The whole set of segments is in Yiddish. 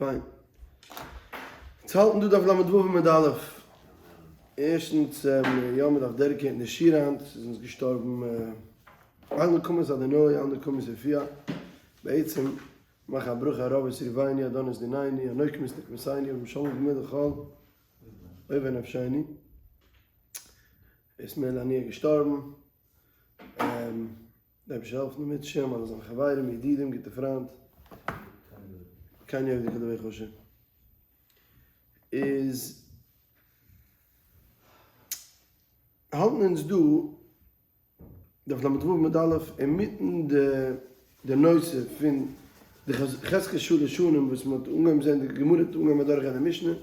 פיין. צו האלטן דא דף ל"ו עמוד א'. ערשטנס, יא מ'דארף dedicate ן די שיעור היינט, ס'איז אונז געשטארבן על נקמת אדוני על נקמת יופיע. בעצם מאך א ברכה הרב את ריבני אדון את דיניני הנוקם את נקמתינו ומשלם גמול לכל אויבי נפשינו. איסמעיל הנייה געשטארבן. דער אייבערשטער זאל העלפן אם ירצה השם אלע זיינע חברים ידידים גוטע פריינט כן יאבדו כל אויביך השם איז האלטן אונז דא דף ל"ו עמוד א' אינמיטן די די נושא פון די חזקת שלש שנים וואס מען האט אנגעהויבן זען די גמרא האט אנגעהויבן אדורכגיין די משנה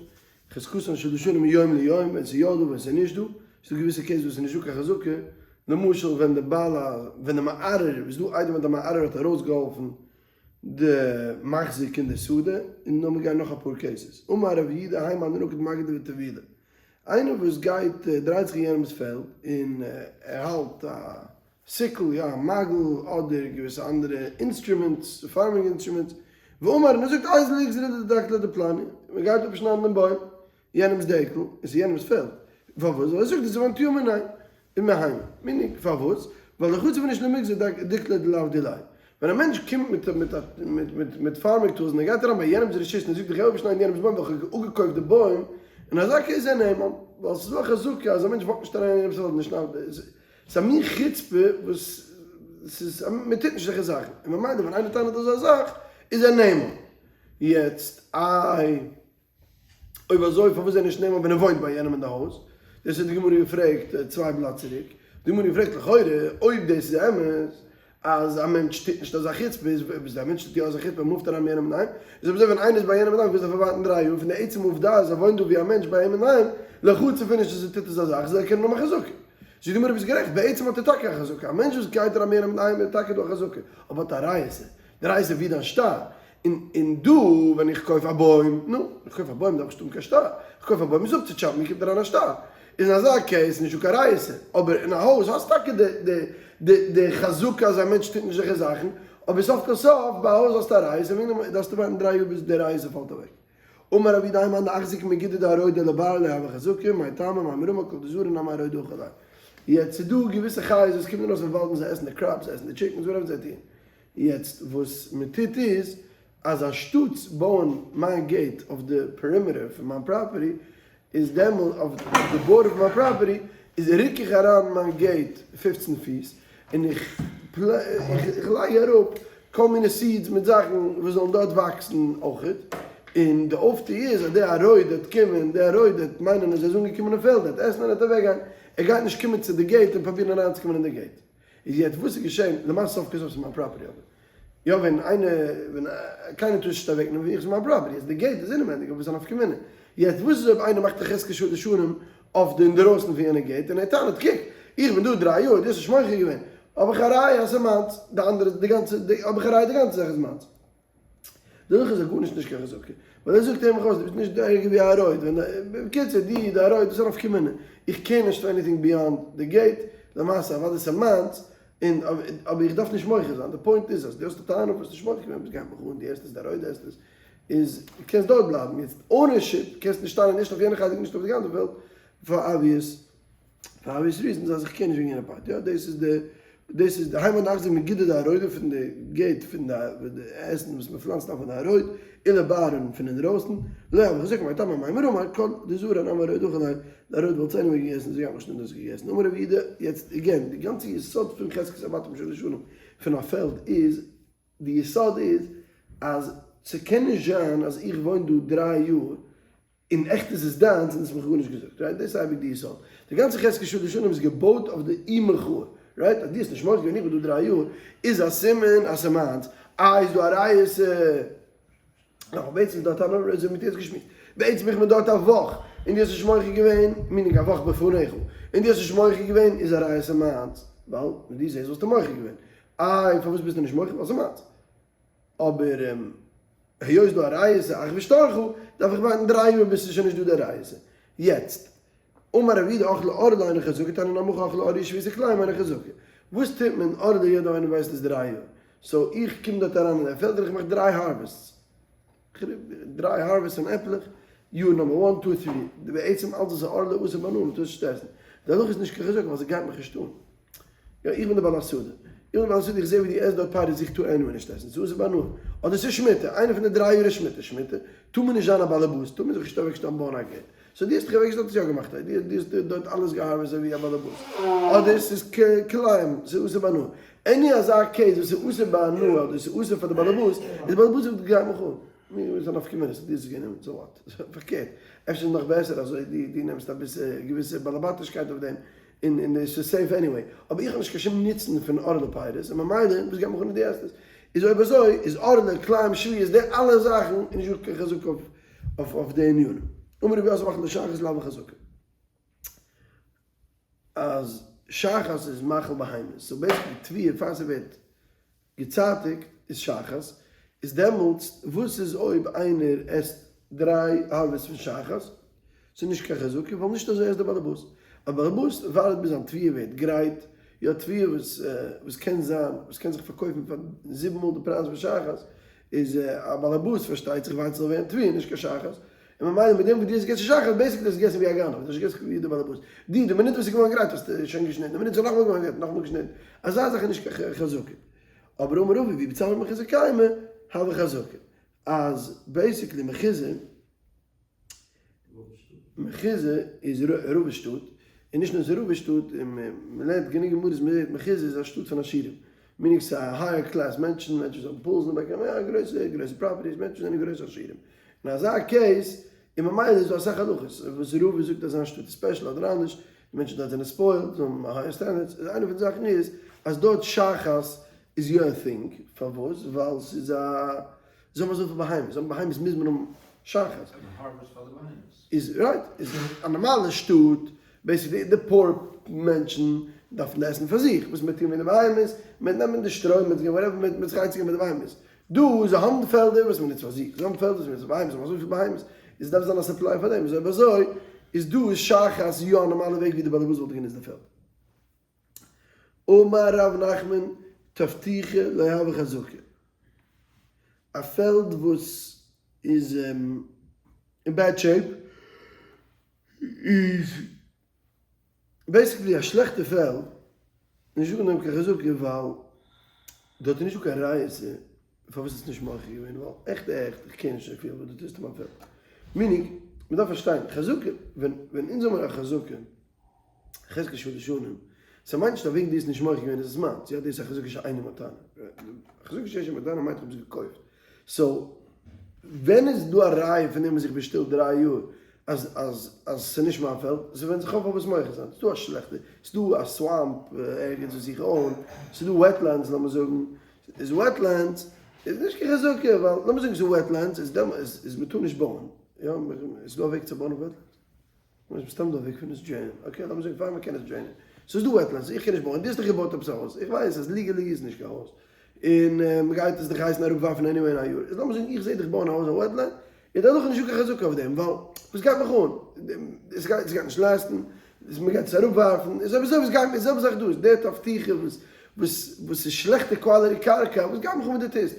חזקתן שלש שנים מיום ליום ווען ס'איז יא דא ווען ס'איז נישט דא, ס'איז דא געוויסע cases וואס ס'איז נישט דא קיין חזקה, למשל ווען די בעל ה ווען די מערער איז דא איידער ווען די מערער האט ארויסגעהאלפן די מחזיק אין די שדה, און לאמיר גיין נאך אפאר cases, אמר רב יהודה האי מאן דנקיט מגדא וטבילא, איינער וואס גייט דרייט זיך אין יענעמ'ס פעלד און ער האלט א sickle, יא א מאגל, אדער געוויסע אנדערע instruments, farming instruments, ואמר און ער זאגט אייזל איגזרא דדקלא דפלני, מען גייט אפשניידן דעם בוים, יענעמס דעקל, עס איז יענעמס פעלד, פארוואס? ווייל ער זאגט דאס איז וואנטיו מיניה, און מהיימא, meaning, פארוואס? ווייל די חצוף איז נישט למגזר דקלא דלאו דיליה, ווען א מענטש קומט מיט מיט מיט מיט מיט farming tools און ער גייט אריין ביי יענעמס רשות און ער זאגט איך גיי אפשניידן יענעמס בוים ווייל איך האב אפגעקויפט די בוים, אין אזא case איז ער נאמן, ווייל ס'איז דא א חזקה אז א מענטש walk ט נישט אריין אין יענעמס פעלד און נישט ס'איז א מין חוצפה וואס ס'איז מען טוט נישט אזעלכע זאכן, און ממילא ווען איינער טענה'ט אזא זאך איז ער נאמן. יעצט איי אויב אזוי פארוואס איז ער נישט נאמן ווען ער וואוינט ביי יענעם אין די הויז? דאס האט די גמרא געפרעגט צוויי בלאט צוריק, די גמרא געפרעגט לכאורה אויב דאס איז אמת אז א מענטש טוט נישט אזא חוצפה איז וואס א מענטש טוט יא אזא חוצפה און move ט אריין ביי יענעם אינדערהיים, איז אויב אזוי ווען איינער איז ביי יענעם אינדערהיים וואס דארף ער ווארטן דריי יאר פון די עצם עובדה אז ער וואוינט דא ווי א מענטש ביי אים אינדערהיים לחוצפה נישט אז ער טוט אזא זאך זאל ער קענען האבן א חזקה. זאגט די גמרא ביסט גערעכט בעצם האט ער טאקע א חזקה, א מענטש וואס גייט אריין ביי יענעם אינדערהיים איז טאקע דא א חזקה, אבער האט א ריעותא, די ריעותא ווי דיין שטר, און און דא ווען איך קויף א בוים, נו, איך קויף א בוים דארף איך נישט האבן קיין שטר, איך קויף א בוים איז אפצוטשאפן מיר קומט אריין א שטר, איז אין אזא case נישטא קיין ריעותא, אבער אין א הויז האסט טאקע די די די די חזקה אז א מענטש טוט נישט אזעלכע זאכן, אבער סוף כל סוף ביי א הויז האסטו א ריעותא, וועגן דעם דארפסטו ווארטן דריי יאר ביז די ריעותא פאלט אוועק. אמר רב יהודה האי מאן דאחזיק מגודא דהרודא לברא לא הוי חזקה, מאי טעמא מאי מרמא כל דזרא נמי הרודא אכיל ליה. יעצט ס'איז דא געוויסע חיות וואס קומען ארויס פון וואלד און זיי עסן די crops, זיי עסן די chickens, whatever זיי טוען. יעצט וואס מען טוט איז אז אנשטאטס בויען מיין gate אויף די perimeter פון מיין property איז דעמאלט אויף די border פון מיין property איז רוק איך אריין מיין gate פופצן פיס און איך איך לייג אראפ כל מיני seeds מיט זאכן וואס זאלן דארט וואקסן אויכעט און די אויפטו איז אז די ערוד וועט קומען די ערוד וועט מיינען אז ער איז אנגעקומען אין פעלד ער וועט עסן און ער וועט אוועקגיין ער גייט נישט קומען צו די gate און פרובירן אריינצוקומען אין די gate. איז יעצט וואס איז געשען, למעשה סוף כל סוף ס'איז מיין property אבער יא ווען איינער ווען קיינער טאר נישט אוועק נעמען ווי איך ס'איז מיין property יעצט די gate איז אינעווענדיג אבער ס'איז א נפקא מינה יעצט וואס איז אויב איינער מאכט א חזקת שלש שנים אויף די אינדערויסן פון יענע gate און ער טענה'ט קוק איך בין דא דריי יאר דו האסט נישט מוחה געווען האב איך א ראיה אז ס'איז מיינס די אנדערע די גאנצע האב איך א ראיה די גאנצע זאך איז מיינס. דערנאך איז ער גארנישט נישט קיין חזקה, ווייל ער זאגט אים אויס דו ביסט נישט ערגער ווי א ערוד, ווען בקיצור די די ערוד דאס איז א נפקא מינה, איך care נישט פאר anything beyond די gate, למעשה אוודאי ס'איז מיינס, און אבער איך דארף נישט מוחה זיין, די point איז אז דו האסט א טענה אויף האסט נישט מוחה געווען ביסט גייט מיך אן, דו עסט עס די ערוד עסט עס, איז קענסט דארט בלייבן, יעצט ownership קענסט נישט טענה'ן נישט אויף יענע חלק נישט אויף די גאנצע פעלד, פאר obvious. פאר obvious reasons אז איך care נישט וועגן יענע part, יא דאס איז די דאס איז די האי מאן דאחזיק מגודא דהרודא פון די gate פון די עסן וואס מען פלאנצט אויף פון די ערוד ולברא פון אינדרויסן, לא הוי חזקה מאי טעמא מאי מרמא כל דזרא נמי הרוד אכיל ליה, די ערוד וואלט anyway געגעסן זיי האבן נישט דאס געגעסן, אמר רב יהודה, יעצט again די גאנצע יסוד פון חזקת הבתים שלש שנים פון א פעלד איז די יסוד איז אז ס'קען נישט זיין אז איך וואוין דא דריי יאר און עכט איז עס דיינס און דו האסט מיך גארנישט געזאגט, right? דאס איז אייביג די יסוד. די גאנצע חזקת שלש שנים איז געבויט אויף די אי מחאה, right? אז דו האסט נישט מוחה געווען איך בין דא דריי יאר, איז א סימן אז ס'איז מיינס. איי איז דא א ריעותא? נאך בעצם איז דא א טענה אזוי מ'האט יעצט געשמועסט. בעצם איך בין דארט א וואך און דו האסט נישט מוחה געווען, meaning א וואך בפניך, און דו האסט נישט מוחה געווען איז א ראיה ס'איז מיינס, ווייל ווען דו זעסט וואלסטו מוחה געווען. איי פארוואס ביסטו נישט מוחה? ווייל ס'איז מיינס. אבער היות דא א ריעותא אחוי שטרך, דארף איך ווארטן דריי יאר ביז ס'איז שוין נישט דא די ריעותא. יעצט, אמר רב יהודה אכלה ערלה אינה חזקה תניא נמי הכי אכלה ערלה יושבת כלאים אינה חזקה. וואס טוט מען ערלה יעדע איינער ווייסט איז דריי יאר. so איך קום דארט אריין אין די פעלד און איך מאך דריי harvests. דריי harvest פון עפלעך, יאר number one, two, three, בעצם אלץ וואס איז ערלה אסור בהנאה, מ'טאר עס נישט עסן. די הלכה איז נישט קיין חזקה ווייל ס'גייט מיך נישט אן. יא, איך בין דער בעל השדה. איך בין דער בעל השדה, איך זע ווי דו עסט דארט פירות, איך טאר anyway נישט עסן, ס'איז אסור בהנאה. אדער ס'איז שמיטה, איינע פון די דריי יאר איז שמיטה. שמיטה טאר מען נישט זיין א באלעבאס, טאר מען זיך נישט אוועקשטעלן בויען א gate. so דו האסט דיך אוועקגעשטעלט האסט יא געמאכט א דו האסט דארט אלעס גע harvest אזוי ווי א באלעבאס. אדער ס'איז כלאים, ס'איז אסור בהנאה. any אזא case וואס איז אסור בהנאה אדער ס'איז אסור פאר די באלעבאס, איז די באלעבאס זאגט גייט מיך אן. מיר איז א נפקא מינה, ס'איז דיר עס גענומען, so what? פארקערט, אפשר איז נאך בעסער אזוי, דו נעמסט אביסל געוויסע באלעבאטישקייט אויף דעם, און און עס איז safe anyway, אבער איך האב נישט קיין שום נוצן פון ערלה פירות, און ממילא וואס גייט מיך אן אז דו עסט עס? איז אויב אזוי איז ערלה, כלאים, שביעית, די אלע זאכן איז נישט דא קיין חזקה אויף אויף די ענינים. אמר רבי יוסף מאכל לשחת לאו חזקה. אז שחת איז מאכל בהמות, so basically תבואה פאר ס'ווערט געצייטיגט איז שחת, איז דעמאלטס וואס איז אויב איינער עסט דריי harvest פון שחת, ס'איז נישט קיין חזקה ווייל נישט אזוי עסט דער באלעבאס, א באלעבאס ווארט ביז זיין תבואה ווערט גרייט, יא תבואה וואס וואס קען זיין וואס קען זיך פארקויפן פאר זיבן מאל די פרייז פון שחת, איז א באלעבאס פארשטייט זיך ווארט ס'זאל ווערן תבואה נישט קיין שחת, און ממילא מיט דעם וואס דו האסט געגעסן שחת, basically האסטו געגעסן ווי א גנב, דו האסט נישט געגעסן ווי דער באלעבאס. דו, די מינוט וואס ס'איז געווארן גרייט האסטו שוין געשניטן, די מינוט ס'איז נאכאמאל געווארן גרייט נאכאמאל געשניטן. אזא זאך איז נישט קיין חזקה. אבער אמר רבא, ואי בצלמא מחוזא קיימא, הוי חזקה. אז basically מחוזא, מחוזא איז רבא'ס שטאט, און נישט נאר ס'איז רבא'ס שטאט, און מ'לערנט גענוג גמרות מ'זעט מחוזא איז א שטאט פון עשירים, meaning ס'איז א higher class מענטשן, מענטשן וואס האבן pools און באקומען יא גרויסע גרויסע properties, מענטשן זענען גרויסע עשירים. אין אזא case, און ממילא איז דא אסאך הלכות וואס רבא זאגט אז זיין שטאט איז special אדער אנדערש, די מענטשן דארט זענען spoiled, זיי האבן higher standards, איז איינע פון די זאכן איז אז דארט שחת איז יא א thing, פארוואס? ווייל ס'איז א, זיי האבן אזויפיל בהמות, זיי האבן בהמות מוז מען האבן שחת. איז right, איז א נארמאלע שטאט, basically די poor מענטשן דארפן עסן פאר זיך, וואס מען טון מיט די בהמות, מען נעמען די שטרוי, מען whatever, מען זיך עצה געבן מיט די בהמות. דא זיי האבן פעלדער וואס מען נוצט פאר זיך, זיי האבן פעלדער וואס מען נוצט פאר בהמות, זיי האבן אזויפיל בהמות, איז דארף זיין א supply פאר דעם, איז אויב אזוי איז דא איז שחת יא א נארמאלע וועג ווי די באלעבאס וואלט גענוצט די פעלד. אמר ר' נחמן תפתיחה לא הוה חזקה, א פעלד וואס איז אין bad shape איז basically א שלעכטע פעלד, נישט זאגן דעם קיין חזקה ווייל דארט איז נישטא קיין ריעותא פארוואס האסטו נישט מוחה געווען ווייל עכט עכט איך care נישט אזויפיל וואס דו טוסט אין מיין פעלד meaning מען דארף פארשטיין חזקה ווען ווען אונז האמיר א חזקה חזקה שלש שנים ס'מיינט נישט אז וועגן דו האסט נישט מוחה געווען איז עס מיינס יא דאס איז א חזקה שאין עמה טענה חזקה שיש עמה טענה מיינט איך האב עס געקויפט so ווען איז דא א ראיה פון דעם וואס איך בין שטיל דריי יאר אז אז אז ס'איז נישט מיין פעלד, ס'ווענדט זיך אויף אויף וואס מוחה זיין, ס'דא א שלעכטע, ס'דא א swamp ערגעץ וואס איך own, ס'דא wetlands לאמיר זאגן, איז wetlands איז נישט קיין חזקה ווייל לאמיר זאגן ס'איז wetlands איז דעמאלטס איז מ'טאר נישט בויען, יא איז דא א וועג צו בויען אויף wetlands? איז מסתם דא א וועג פון עס drain ען, okay לאמיר זאגן פאר מ'קען עס drain ען, ס'איז דא wetlands איך קען נישט בויען, דו האסט דאך געבויט עפעס א הויז, איך ווייס אז legally איז נישט קיין הויז, און מ'גייט עס דיך הייסן אראפווארפן anyway אין א יאר, איז לאמיר זאגן איך זע דיך בויען א הויז אין wetland, איז דאך נישטא קיין חזקה אויף דעם, ווייל וואס גייט מיך אן, עס גייט עס גייט נישט last ן, מען גייט עס אראפווארפן, איז אויב אזוי וואס גייט מיר, די זעלבע זאך דא, איז דער תפתיחה וואס וואס וואס איז שלעכטע quality קרקע, וואס גייט מיך אן וואס דו טוסט,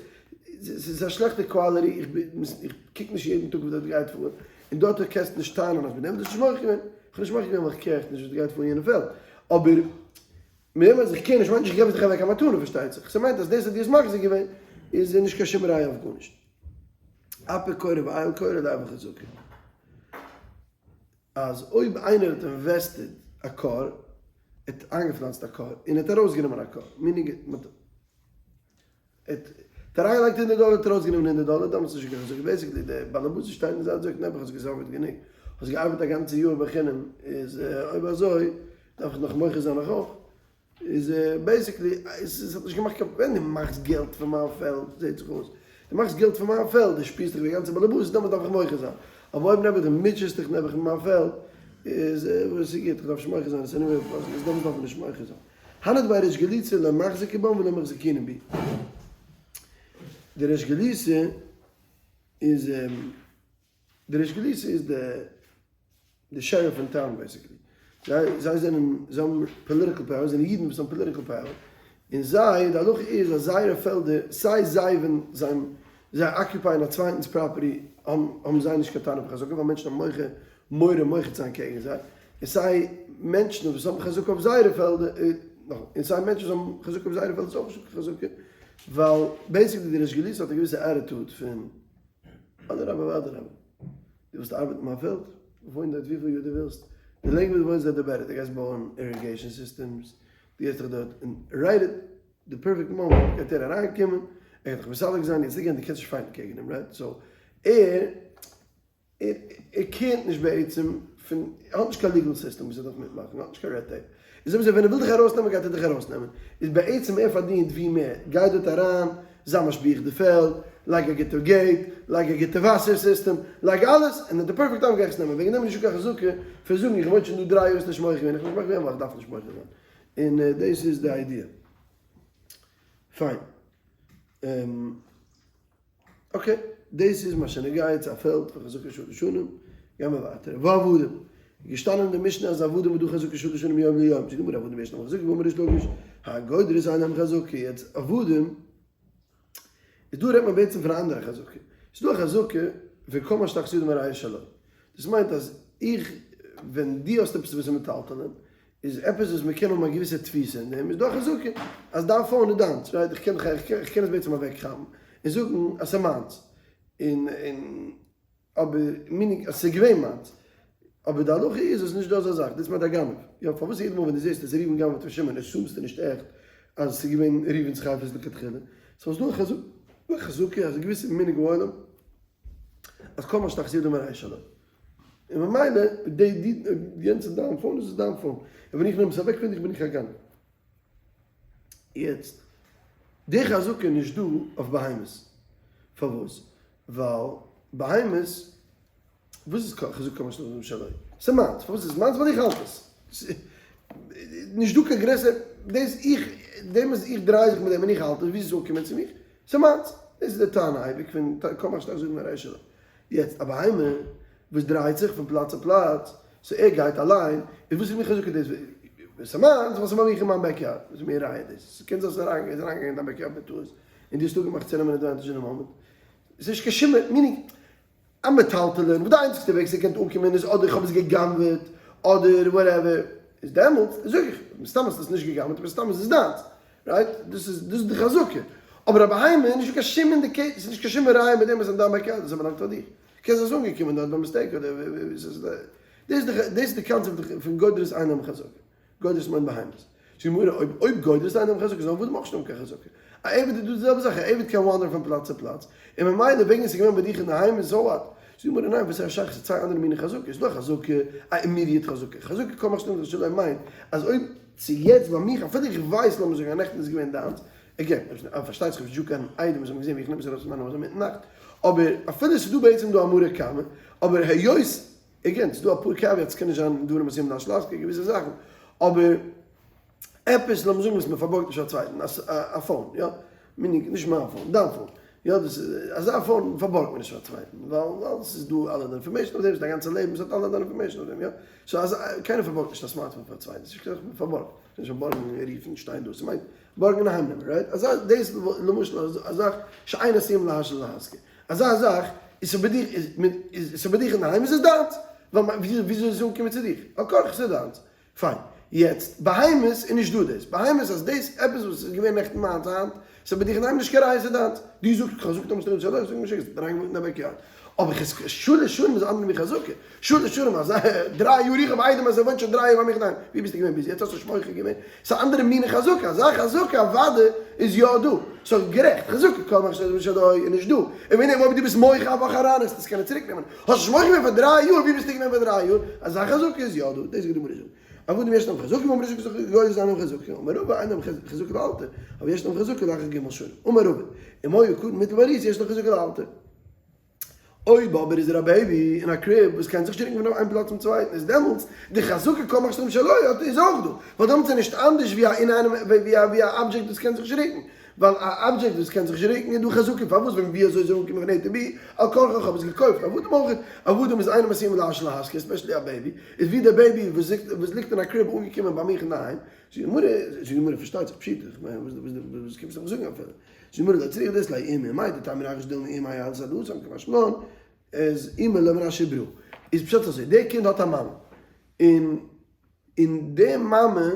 ס'איז א שלעכטע quality, איך בין איך קוק נישט יעדן טאג וואס דארט גייט פאר, און דארט קענסטו נישט טענה'ן אז מיט דעם האסטו נישט מוחה געווען, איך האב נישט מוחה געווען ווייל איך care עכט נישט וואס גייט פאר אין יענע פעלד, אבער מיט דעם אז איך care נישט מיינט נישט איך געב עס דיך אוועק א מתנה פארשטייט זיך, ס'מיינט אז דאס אז דו האסט מחזיק געווען איז נישט קיין שום ראיה אויף גארנישט. אפי כורה ואיל כורה לא הוי חזקה. אז אויב איינער האט invested א כור, ער האט איינגעפלאנצט א כור, און ער האט ארויסגענומען א כור, meaning ער האט אריינגעלייגט הונדערט דאלער, האט ארויסגענומען הונדערט דאלער, דאמאלס איז נישט קיין חזקה, basically דער בעל הבית שטייט אין זייט זאגט נעבעך האסט געסאפערט גענוג, האסט געארבעט א גאנצע יאר בחינם, איז אויב אזוי דארף איך נאך מוחה זיין נאך אויך. איז basically עס האט נישט געמאכט קיין ווען דו מאכסט געלט פון מיין פעלד זעט זיך אויס דו מאכסט געלט פון מיין פעלד דו שפירסט דיך ווי א גאנצע באלעבאס דעמאלטס דארף איך מוחה זיין אבער אויב נעבעך דו מוטשעסט דיך נעבעך מיט מיין פעלד איז וואס איז גוט איך דארף נישט מוחה זיין עס איז anyway איז דעמאלטס דארף מען נישט מוחה זיין הנהו דבי ריש גלותא לא מחזקי בם ולא מחזקינן בהו די ריש גלותא איז די ריש גלותא איז די די sheriff אין town basically. זיי זיי זענען זיי האבן political power, זענען אידן וואס האבן political power, און זיי די הלכה איז אז זייערע פעלדער סיי זיי ווען זיי האבן. זיי occupy ען א צווייטנס property האבן זיי נישט קיין טענה אויף חזקה ווייל מענטשן האבן מורא מורא מוחה צו זיין קעגן זיי, און סיי מענטשן וואס האבן חזקה אויף זייערע פעלדער, און סיי מענטשן וואס האבן חזקה אויף זייערע פעלדער איז אויך נישטא קיין חזקה, ווייל basically די ריש גלותא האט א געוויסע attitude פון אדרבה ואדרבה, דו ווילסט ארבעטן אין מיין פעלד? וואוין דארט וויפיל יאר דו ווילסט, די לענגער דו וואוינסט דארט די better, דו גייסט בויען irrigation systems, דו גייסט דיך דארט, און right at the perfect moment גייט ער אריינקומען, ער גייט דיך מסלק זיין, יעצט again דו קענסט נישט fight ן קעגן אים right, so ער ער care ט נישט בעצם פון, ער האט נישט קיין legal system וואס ער דארף מיטמאכן, ער האט נישט קיין red tape, איז אויב אזוי ווען ער וויל דיך ארויסנעמען גייט ער דיך ארויסנעמען, איז בעצם ער פארדינט ווי מער, גיי דארט אריין, זיי משביח די פעלד, לייג א גוטע gate, לייג א גוטע וואסער סיסטעם, לייג אלעס, און at the perfect time גיי איך עס נעמען, וועגן דעם איז נישטא קיין חזקה פון זאגן איך וואוין שוין דא דריי יאר האסט נישט מוחה געווען, איך האב נישט מוחה געווען ווייל איך דארף נישט מוחה זיין, און דאס איז די idea. פיין. okay, דאס איז מה שנוגע צו א פעלד פון חזקה שלש שנים, גייען מיר ווייטער. ועבדים, איז געשטאנען אין די משנה אז עבדים איז דא חזקה שלש שנים מיום ליום, זאגט די גמרא עבדים יש להם חזקה ואמר ריש לקיש, הגודרות אין להם חזקה, יעצט עבדים, איז דא רעדט מען בעצם פון א אנדערע חזקה, ס'איז דא א חזקה פון כל מה שתחת ידם הרי שלו, דאס מיינט אז איך, ווען דו האסט עפעס וואס איז מטלטלין, איז עפעס וואס מען קען האבן א געוויסע תפיסה אין דעם, איז דא א חזקה אז דיין phone איז דיינס, right? איך קען איך קען עס בעצם אוועקכאפן און זאגן אז ס'איז מיינס, און און אבער meaning אז ס'איז געווען מיינס, אבער די הלכה איז אז ס'איז נישט דא אזא זאך, דאס מיינט א גנב, יא פארוואס יעדע מאל ווען דו זעסט אז ראובן גנב'עט פון שמעון assume סטו נישט עכט אז ס'איז געווען ראובן'ס חפץ לכתחילה, so איז דא א חזקה אז א געוויסע מנהג העולם אז כל מה שתחת ידם הרי שלו. און ממילא די די יענץ איז דיין phone דאס איז דיין phone, און ווען איך נעם עס אוועק פון דיך בין איך א גנב. יעצט, די חזקה איז נישט דא אויף בהמות. פארוואס? ווייל בהמות, וואס איז חזקה כל מה שתחת ידם שלו? ס'איז מיינס. פארוואס איז עס מיינס? ווייל איך האלט עס. נישט דא קיין גרעסער, דאס איך, דעם אז איך דריי זיך מיט דעם און איך האלט עס, ווי איז עס אנגעקומען צו מיך? ס'איז מיינס. דאס איז די טענה אייביג פון כל מה שתחת ידם הרי שלו. יעצט א בהמה וואס דרייט זיך פון פלאץ צו פלאץ, so ער גייט אליין, איז וואס איז מיר חזקה דאס וואס איז מיינס, וואס איז ביי מיך אין מיין backyard, וואס איז מיר ראיה דאס, ס'קען זיין ס'איז אריינגעגאנגען אין דיין backyard בטעות, און דו האסט אפגעמאכט צו נעמען advantage אינעם מאמענט, ס'איז נישט קיין שום meaning, א מטלטלין וואס די איינציגסטע וועג ס'קען אנקומען איז אדער איך האב עס גע'גנב'עט אדער whatever, איז דעמאלטס זאג איך, מסתם האסטו עס נישט גע'גנב'עט, מסתם איז עס דיינס. right? דאס איז דאס איז די חזקה. אבער א בהמה איז נישטא קיין שום indicator, ס'איז נישט קיין שום ראיה מיט דעם אז ס'איז אין דיין backyard, דאס באלאנגט פאר דיר. קען זיין ס'איז אנגעקומען דארט ביי mistake אדער ווי ס'איז. דאס איז די דאס איז די קאנצעפט פון גודרות אינם חזקה. גודרות מיינט בהמות. זאגט די גמרא אויב אויב גודרות אינם חזקה זאלן עבדים אויך נישט האבן קיין חזקה. א עבד איז דא די זעלבע זאך, א עבד קען wander ן פון פלאץ צו פלאץ, און ממילא וועגן עס איז געווען ביי דיך אינדערהיים איז so what. זאגט די גמרא ניין וואס איז א שייכות צו צוויי אנדערע מיני חזקה, איז דא חזקה א immediate חזקה, חזקה כל מה שתחת שלו מיינט אז אויב ס'איז יעצט ביי מיך, אפילו איך ווייס לאמיר זאגן אז נעכטן איז געווען דיינס, again, פארשטייט זיך נישט דא קיין עדים וואס האבן געזען ווי איך נעם עס ארויס פון מיין הויז אינמיטן נאכט, אבער אפילו ס'איז דא בעצם דא א מרא קמא, אבער היות, again, ס'איז דא אפאר caveats, ס'קען נישט זיין דברים עשויים להשלכה, געוויסע זאכן, אבער עפעס לאמיר זאגן וואס מ'פארבארגט נישט פאר א צווייטן, א phone, יא, meaning נישט מיין phone, דיין phone, יא דאס איז, אזא phone פארבארגט מען נישט פאר א צווייטן, ווייל ווייל ס'איז דא אלע די information אויף דעם, ס'איז דיין גאנצע לעבן, ס'האט אלע דיינע information אויף דעם, יא, so אז קיינער פארבארגט נישט א smartphone פאר א צווייטן, ס'איז נישט קיין זאך פון פארבארגן, ס'איז נישט פארבארגן רופן שטיין דא, ס'מיינט בארגן און אהיימנעמען, right? אזא דאס למשל א זאך שאין עשויים להשאיל ולהשכיר, אזא זאך איז ס'ביי דיך איז איז ס'ביי דיך אינדערהיים איז עס דיינס, ווייל וויאזוי איז עס אנגעקומען צו דיך? על כרחך ס'איז דיינס, פיין. יעצט, בהמות איז נישט דא דאס. בהמות אז דאס עפעס וואס איז געווען נעכטן מיינס היינט, ס'איז ביי דיך אינדערהיים נישט קיין ראיה ס'איז דיינס. דו זאגסט כ'האב געזאגט אמשטרעם ס'איז אזוי, זאג משוגע, ס'איז אריינגעוואקט אין דיין backyard. אבער חזקה שלש שנים איז אנדערש ווי חזקה. שלש שנים אז דריי יאר איך האב עדים אז ער וואוינט שוין דריי יאר ביי מיך אינדערהיים. ווי ביסטו געווען ביז יעצט? האסט נישט מוחה געווען? ס'איז א אנדערע מינע חזקה. אזא חזקה אוודאי איז יא דא. so גערעכט, חזקה כל מה שלא איז נישט דא. און ווען אויב דו ביסט מוחה א וואך אריין וועסטו עס קענען צוריקנעמען. האסט נישט מוחה געווען פאר דריי יאר, ווי ביסטו געווען פאר דריי יאר? אזא חזקה איז יא דא, דאס גייט די גמרא זאגן. עבדים יש להם חזקה ואמר ריש לקיש גודרות אין להם חזקה, אמר רבא אין להם חזקה לאלתר, אבל יש להם חזקה לאחר ג' שנים. אמר רבא, אם היה קטן מוטל בעריסה יש לו חזקה לאלתר. אויב אבער איז ער א baby אין א crib וואס קען זיך נישט רוקן פון איין פלאץ צום צווייטן איז דעמאלטס די חזקה כל מה שתחת שלו האט איז אויך דא, ווייל דעמאלטס איז נישט אנדערש ווי א אינאיינעם ווי א אבדזשעקט וואס קען זיך נישט רוקן. ווייל א אבדזשעקט וואס קען זיך נישט רוקן איז דא חזקה פארוואס ווען ווי אזוי איז ער אנגעקומען פון A to B על כרחך האב עס געקויפט עבדים אויך עבדים איז אינם עשויים להשאיל ולהשכיר especially א baby איז ווי דער baby וואס ליגט אין א crib אנגעקומען ביי מיך אינדערהיים זאגט די גמרא זאגט די גמרא פארשטייט זיך פשיטא איך מיין וואס וואס קומסטו מיך זאגן אפילו. זאגט די גמרא לא צריכא דאית ליה אימא, מהו דתימא רחש דילמא אימא האי עלתה דהתם קא משמע לן אז אימא לא מן השברה. איז פשט אזוי, די קינד האט א מאמע, און און די מאמע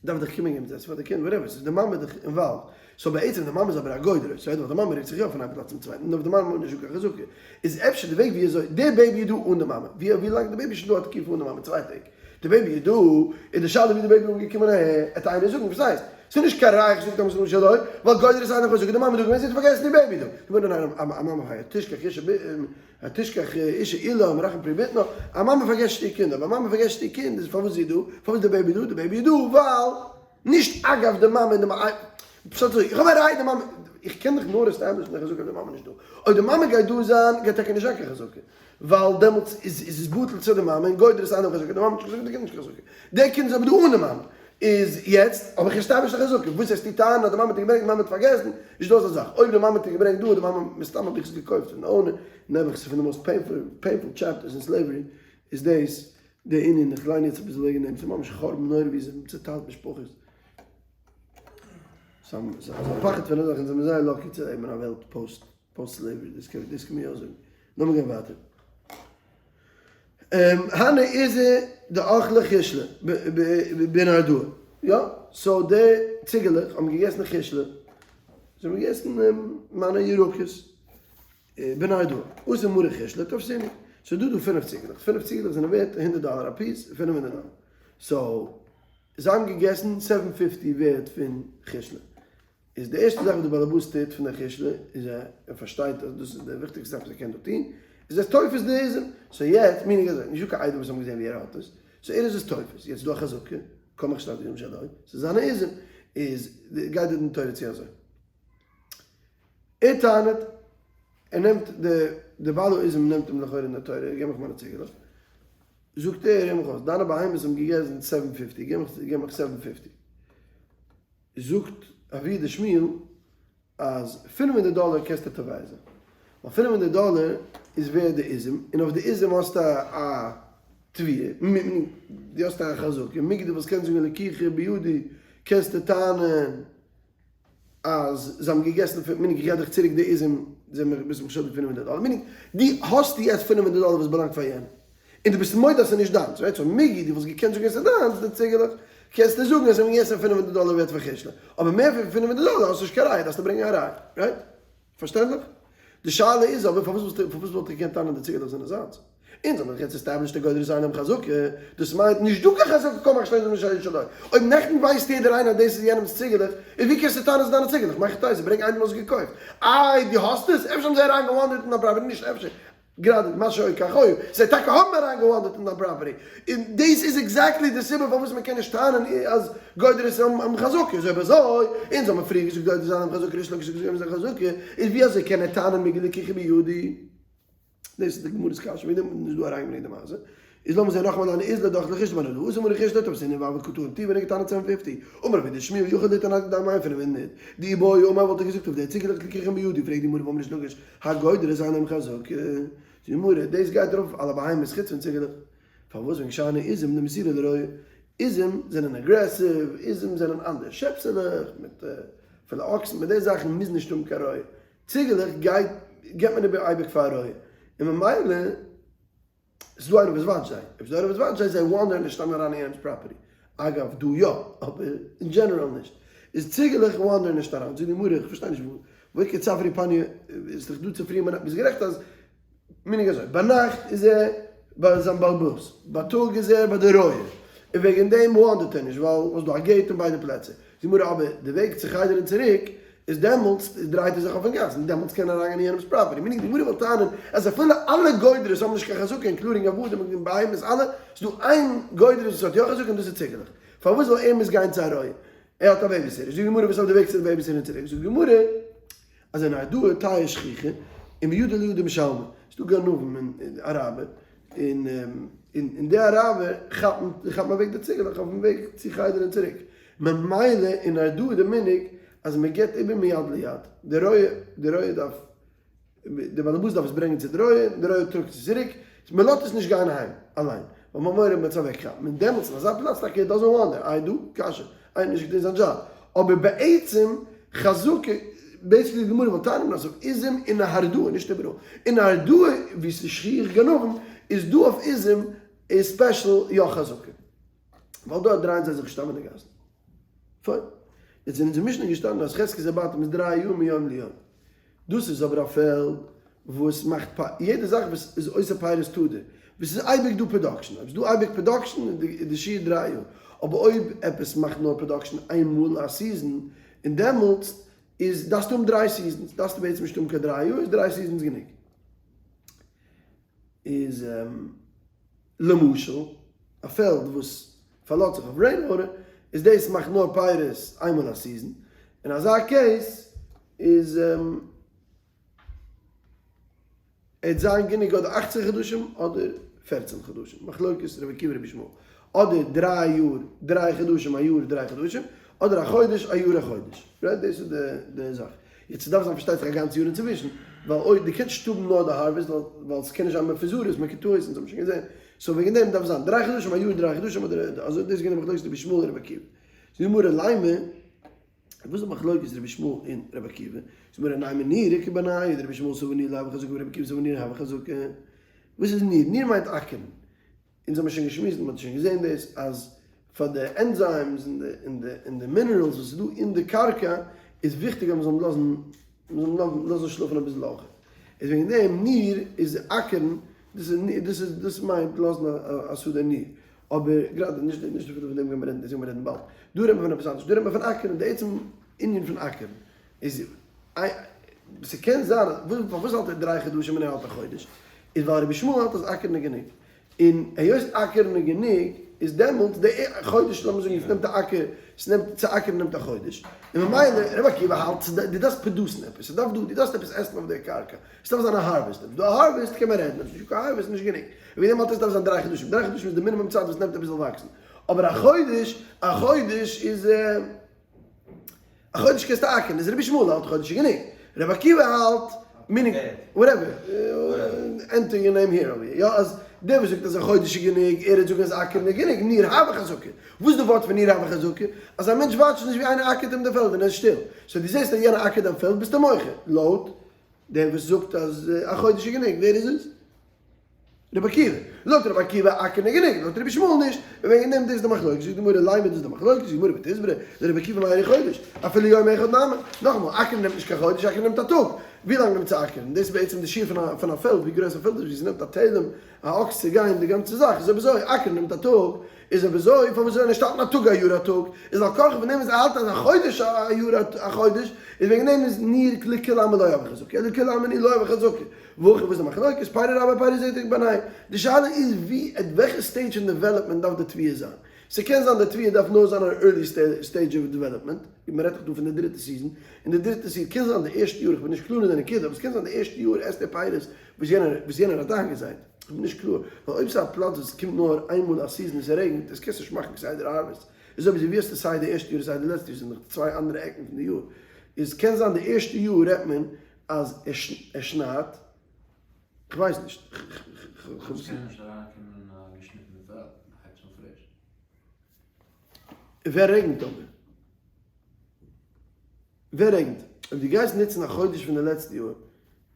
דארף דאך קומען געבן צו עסן פאר די קינד וואטעווער, ס'איז די מאמע דאך אינוואלווד, סאו בעצם די מאמע איז אבער א גודרת, סאו ווייל די מאמע רוקט זיך יא פון איין פלאץ צום צווייטן, און אויף די מאמע האט מען נישט דא קיין חזקה, איז אפשר די וועג ווי אזוי די בעיבי איז דא אן די מאמע, ווי ווי לאנג די בעיבי איז שוין דא א תקופה אן די מאמע, צוויי טעג, די בעיבי איז דא, איז די שאלה ווי די בעיבי איז אנגעקומען אהער, עט איינער זאגן וואס הייסט? ס'איז נישט קיין ראיה כ'זאג דעם משל אזוי, ווייל גודרת איינער חזקה, די מאמע איז דא געווען זי האט פארגעסן די בעיבי דא, די מאמע ניין א מאמע תשכח אישה התשכח אישה עילה מרחם פרי בטנה, א מאמע פארגעסט איר קינד, אויב א מאמע פארגעסט איר קינד איז פארוואס זי דא? פארוואס די בעיבי דא? די בעיבי איז דא ווייל נישט אגב די מאמע און די מאמע, פשט אזוי, איך האב א ראיה די מאמע, איך קען דאך נאר עסטעבלישן די חזקה אויב די מאמע נישט דא, אויב די מאמע גייט דא זיין גייט טאקע נישט זיין קיין חזקה, ווייל דעמאלטס איז איז עס בטל צו די מאמע און גודרת איינעם חזקה, די מאמע האט נישט חזקה די קינד האט נישט חזקה, די קינד איז אבער דא אן די מאמע, איז יעצט האב איך עסטעבלישט א חזקה, וואס וועסטו טענה'ן אז די מאמע האט איר געברענגט די מאמע האט פארגעסן, נישט דא אזא זאך, אויב די מאמע האט איר געברענגט דא, די מאמע, מסתם האב איך עס געקויפט פון די owner, נעבעך ס'איז פון די most painful chapters אין slavery, איז דאס די ענין, איך ליין יעצט אביסל וועגן דעם, ס'איז ממש חורבן נורא ווי זיי האבן צוטיילט משפחות, ס'איז א פחד פון אזעלכע, אונז זעמיר זייער lucky צו לעבן אין א וועלט post slavery, דאס קען מען יא זאגן, לאמיר גיין ווייטער. הני עיזי דאכלי חישלא בנהרדעא, יא, so די ציגעלעך האבן געגעסן חישלא, זיי האבן געגעסן מיינע ירקות בנהרדעא, אתא מרי חישלא תפסינהו, ס'איז דא דא פינף ציגעלעך, פינף ציגעלעך זענען ווערט הונדערט דאלער א piece, 500 דאלער, so זיי האבן געגעסן seven fifty ווערט פון חישלא, איז די ערשטע זאך וואס די באלעבאס טוט פון די חישלע איז ער ער פארשטייט אז דאס איז די וויכטיגסטע זאך וואס ער קען דא טון איז ער תופס די עזים so יעצט meaning אזוי נישטא קיין עדים וואס האבן געזען ווי ער האט עס so ער איז עס תופס יעצט איז דא א חזקה כל מכשיר עדים שלו ס'איז זיינע עזים איז גייט די דין תורה צו אזוי ער טענה'ט ער נעמט די די בעל העזים נעמט אים לכאורה אין די תורה געב מיך מיינע ציגעלעך זאגט ער הער מיך אויס דיינע בהמות האבן געגעסן seven fifty געב מיך געב מיך seven fifty. זאגט אבוה דשמואל אז 500 דאלער קענסטו תובע זיין, ווייל 500 דאלער איז ווערד די עזים, און אויף די עזים האסטו א תביעה, דו האסט א חזקה, מיגו דו וואלסט קענען זאגן לקיחה בידי, קענסטו טענה'ן אז זיי האבן געגעסן פון, meaning איך געב דיך צוריק די עזים, זיי ביסט מיך שולדיג 500 דאלער, meaning דו האסט יעצט 500 דאלער וואס באלאנגט פאר יענעם. און דו ביסט מודה אז ס'איז נישט דיינס, right? So מיגו, דו וואלסט געקענט זאגן עס איז דיינס, די ציגעלעך, קענסטו זאגן אז זיי האבן געגעסן 500 דאלער ווערט פון חישלע, אבער מער פון 500 דאלער האסטו נישט קיין ראיה, דארפסטו ברענגען א ראיה, right? פארשטענדליך? די שאלה איז אבער פארוואס וואלסטו פארוואס וואלט איך געקענט טענה'ן די ציגעלעך זענען זיינס? אונז האבן דאך יעצט established די גודרת איינעם חזקה, דאס מיינט נישט דא קיין חזקה כל מכשיר עזים שלו שלו. אויב נעכטן ווייסט יעדער איינער אז דאס איז יענעמ'ס ציגעלעך, איז ווי קענסטו טענה'ן ס'איז דיינע ציגעלעך? מהיכי תיתי, ברענג איינעם וואס האט עס געקויפט. איי דו האסט עס? אפשר האבן זיי אריין געוואנדערט אין דיין property, נישט אפשר, גראדע מה שהיה כך היה, זיי טאקע האבן אריין געוואנדערט אין דיין property, און דאס איז exactly די סיבה פארוואס מען קען נישט טענה'ן אז גודרת האבן חזקה, איז אויב אזוי, אונז האבן פריער געזאגט גודרת זיין האבן חזקה ריש לקיש האט געזאגט זיין חזקה, איז ווי אזוי קען ער טענה'ן מיגו לקיחה בידי? דאס איז די גמרא'ס קשיא, וועגן דעם האט מען נישט דא אריינגעברענגט די מעשה. איז לאמיר זעהן נאכאמאל הני עיזי דאכלי חישלא בנהרדעא אתא מרי חישלא תפסינהו והוו קא טעין טובא און געטענה'ט seven fifty, אמר אבוה דשמואל יכול ליטעון עד כדי מיין 500, דאי בעי אמר וואלט ער געזאגט אויף די ציגעלעך לקיחין בידי, פרעגט די גמרא והאמר ריש לקיש הגודרת אין להם חזקה, זאגט די גמרא דאס גייט ארויף אויף אלע בהמות חוץ פון ציגעלעך, פארוואס וועגן שאני עזים דמסירי לרועה, עזים זענען aggressive, עזים זענען אנדערש, שעפסעלעך מיט אפילו אקסן מיט די זאכן מוזן נישט האבן קיין רועה, ציגעלעך גייט געבט מען איבער אייביג פאר א רועה, און ממילא. ס'איז דא איינער וואס watch ט זיי, אויב ס'איז דא איינער וואס watch ט זיי, זיי וואנדערן נישט סתם אריין אין יענעמ'ס property, אגב דא יא, אבער אין general נישט, איז ציגעלעך וואנדערן נישט אריין, זאגט די גמרא, איך פארשטיי נישט וואו איכא צפרא פניא, איז דאך דא צופרי און ביינאכט, ביסט גערעכט אז meaning אזוי, ביינאכט איז ער ביי זיין באלבאס, בייטאג איז ער ביי די רועה, און וועגן דעם וואנדערט ער נישט, ווייל ס'איז דא א gate אין ביידע פלעצער, זאגט די גמרא אבער די וועג צו חדר און צוריק איז דעמאלטס דרייט ער זיך אויפן גאס און דעמאלטס קען ער אריינגיין אין יענעמס property, meaning די גמרא וויל טענה'ן אז אפילו אלע גודרות האבן נישט קיין חזקה including עבדים און בהמות אלע, ס'איז דא איין גודרת וואס האט יא חזקה און דאס איז ציגעלעך, פארוואס זאל ער מוז גיין צו א רועה? ער האט א babysitter, זאגט די גמרא וואס איז אויף די וועג צו די babysitter און צוריק, זאגט די גמרא אז אין נהרדעא טייעא שכיחא און מידא לידא משלמי, ס'איז דא גנבים און אראבער און און די אראבער כאפן כאפן אוועק די ציגעלעך אויפן וועג צו חדר און צוריק, ממילא אין נהרדעא איז די מנהג אז מען גיבט איבער מיד ליד, די רועה די רועה דארף די באלעבאס דארף עס ברענגען צו די רועה, די רועה טראגט עס צוריק, מען לאזט עס נישט גיין אהיים אליין, ווייל מען האט מורא מען וועט עס אוועק כאפן, און דעמאלטס אין אזא פלאץ טאקע doesn't wander, איי דא קשיא, איינער האט נישט געטון זיין דזשאב, אבער בעצם. חזקה, basically די גמרא וואלט טענה'ן אז אויף עזים אין נהרדעא, נישט איבעראל, אין נהרדעא ווי ס'איז שכיח גנבים איז דא אויף עזים איז special יא חזקה. ווייל דארט דרייען זיי זיך סתם אין די גאסן. פיין. יעצט אין אונזער משנה איז געשטאנען אז חזקת הבתים איז דריי יאר מיום ליום. דאס איז אבער א פעלד וואס מאכט פ יעדע זאך וואס איז עושה פירות תדיר, וואס איז אייביג דא production, אויב איז דא אייביג production איז די שיעור דריי יאר, אבער אויב עפעס מאכט נאר production איין מאל א season, און דעמאלטס איז דארפסטו האבן דריי seasons, דארפסטו בעצם נישט האבן קיין דריי יאר, איז דריי seasons גענוג. איז למשל א פעלד וואס פארלאזט זיך אויף rain water, איז דאס מאכט נאר פירות איינמאל א season, אין אזא case איז עט זיין גענוג אדער אכצען חדשים אדער פערצען חדשים, מחלוקת רבי עקיבא רבי ישמעאל, אדער דריי יאר דריי חדשים א יאר דריי חדשים, אדער א חודש א יאר א חודש, right דאס איז די זאך, יעצט ס'דארף זיין פארשטייט זיך א גאנץ יאר אינצווישן, ווייל אויב דו קענסט נישט האבן נאר די harvest ווייל ס'קען נישט זיין מפוזרות מקוטעות אונז האבן שוין געזען, so וועגן דעם דארף זיין דריי חדשים א יאר דריי חדשים אדער אזוי דאס איז געווען די מחלוקת רבי ישמעאל און רבי עקיבא. זאגט די גמרא לימא. וואס איז די מחלוקת רבי ישמעאל און רבי עקיבא? זאגט די גמרא נימא נירא כבינייהו דרבי ישמעאל סבר נירא לא הוי חזקה ורבי עקיבא סבר נירא הוי חזקה. וואס איז ניר? ניר מיינט אקערן. אונז האבן שוין געשמועסט און מען האט שוין געזען דאס אז פאר די enzymes און די און די און די minerals וואס איז דא אין די קרקע איז וויכטיג אז מען זאל לאזן מען זאל לאזן שלאפן אביסל אויך. איז וועגן דעם ניר איז אקערן דאס איז דאס איז דאס מיינט לאזן א שדה ניר. אבער גראדע נישט נישט אפילו פון דעם גיימער רעדן דאס גיימער רעדן באלד. דא רעדט מען פון עפעס אנדערש דא רעדט מען פון אקערן די עצם ענין פון אקערן איז ס'קען זיין אז פארוואס האלט ער דריי חדשים און ער האלט א חודש איז ווייל רבי ישמעאל האלט אז אקערן איז גענוג און היות אקערן איז גענוג איז דעמאלטס די חודש לאמיר זאגן עס נעמט א אקער ס'נעמט צו אקערן נעמט א חודש און ממילא רבי עקיבא האלט דו דארפסט produce ן עפעס ס'דארף דא דו דארפסט עפעס עסן אויף די קרקע ס'דארף זיין א harvest אויב ס'דא א harvest קען מען רעדן אויב ס'נישטא קיין harvest איז נישט גענוג וועגן דעם האלט ער ס'דארף זיין דריי חדשים דריי חדשים איז די מינימום צייט וואס נעמט עפעס זאל וואקסן אבער א חודש א חודש איז א חודש קענסטו אקערן, איז רבי ישמעאל האלט חודש איז גענוג, רבי עקיבא האלט מינימום, whatever, enter your name here over here, יא אז דער וואס זאגט אז א חודש איז גענוג, ער וועט זאגן אז אקערן איז גענוג, ניר הוי חזקה, וואס איז די ווארט פון ניר הוי חזקה? אז א מענטש watch ט נישט ווי איינער אקערט אים די פעלד און ער איז שטיל, so דו זעסט אז יענער אקערט דיין פעלד ביסטו מוחה, לויט דער וואס זאגט אז א חודש איז גענוג, ווער איז עס? רבי עקיבא. לויט רבי עקיבא אקערן איז גענוג, לויט רבי ישמעאל נישט, און וועגן דעם דאס איז די מחלוקת, זאגט די גמרא לימא דאס איז די מחלוקת, זאגט די גמרא ותסברא, לרבי עקיבא מאי חודש, אפילו יום אחד נמי, נאכאמאל, אקערן נעמט נישט קיין חודש, אקערן נעמט א טאג, ווי לאנג נעמט צו אקערן, דאס איז בעצם די שיעור פון א פון א פעלד, ווי גרויס א פעלד איז, ווי ס'נעמט א תהלים א אקס צו גיין די גאנצע זאך, איז אויב אזוי, אקערן נעמט א טאג, איז אויב אזוי, פארוואס זאל ער נישט האלטן א טאג א יאר א טאג, איז על כרחך פון דעם וואס ער האלט אז א חודש א יאר א חודש, איז וועגן דעם איז ניר לכולי עלמא לא הוי חזקה, אלא לכולי עלמא ניר לא הוי חזקה. והכא וואס איז די מחלוקת? פרא רבה פרא זוטא בינייהו. די שאלה איז ווי at וועלכע stage אין development דארף די תבואה זיין. ס'קען זיין די תבואה דארף נאר זיין אן early stage of development, ווי מ'רעדט דאך דא פון די דריטע season, און די דריטע season קען זיין די ערשטע יאר, איך בין נישט קלאר אין די נקודה, אבער ס'קען זיין די ערשטע יאר עסט ער פירות וואס יענער וואס יענער האט איינגעזייט, איך בין נישט קלאר, ווייל אויב ס'איז א פלאץ וואס ס'קומט נאר איינמאל א season און ס'רעגנט, דאס קענסטו נישט מאכן כסדר harvest, איז אויב אזוי ווי האסטו סיי די ערשטע יאר און סיי די לעצטע יאר, ס'זענען דאך צוויי אנדערע עקן פון די יאר, איז קען זיין די ערשטע יאר רעדט מען אז ער שניידט, כ'ווייס נישט. פארוואס קען ער נישט אריינקומען אין א געשניטענע פעלד און הייבט אן פריש? ווער רעגנט אבער? ווער רעגנט? אויב דו גייסט נוצן א חודש פון די לעצטע יאר